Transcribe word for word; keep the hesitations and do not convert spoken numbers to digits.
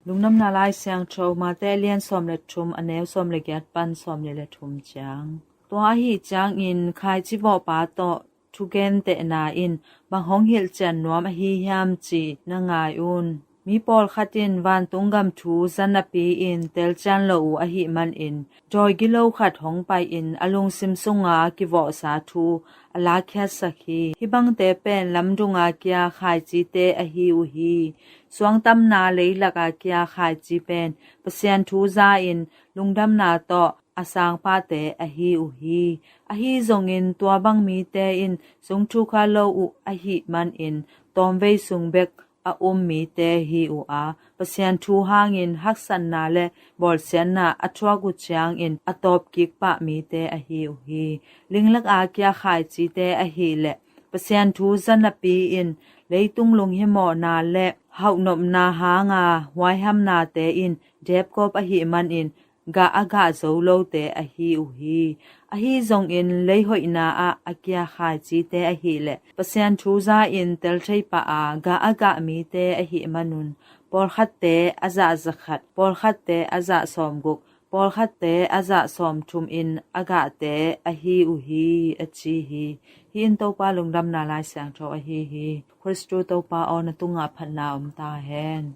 Lungdamna Lai Siangtho Mate a lian sawm le thum, a neu sawm le giat pan sawm le le thum ciang. Tua ahi ciangin khaici vawhpa tawh thugentehna in bang hong hilhcian nuam ahi hiam cih na ngai un. Mi pawlkhat in vantung gam thu za napi-in telcian lo uh ahih manin dawi gilo khat hong pai-in a lungsim sunga kivawhsa thu a lakkhiatsak hi. Hih bangte pen lamdunga kia khaicite ahi uh hi. Suangtamna leilaka kia khaici pen Pasian thu za-in lungdamna tawh a sang pahte ahi uh hi. Ahi zongin tua bang mite in zungthuk a lo uh ahih manin tawmvei sung bek a um mite hi uh a, Pasian thu hangin haksatna le bawlsiatna a thuak uh ciangin a tawpkik pah mite ahi uh hi. Linglaka kia khaicite ahih leh Pasian thu za napi-in leitung lunghimawhna le hauhnopna hanga huaihamnate in depkop ahih manin gah a gah zo lote ahi uh hi. Ahi zongin leihoihna ah a kia khaicite ahih leh Pasian thu za-in tel thei pah a gah a gah mite ahih manun pawlkhatte a zah zakhat, pawlkhatte a zah sawmguk, pawlkhatte a zah sawmthum in a gahte ahi uh hi, a ci hi. Hih in Topa Lungdamna Lai Siangtho ahi hi. Khristu Topa aw, na tungah phatna om ta hen.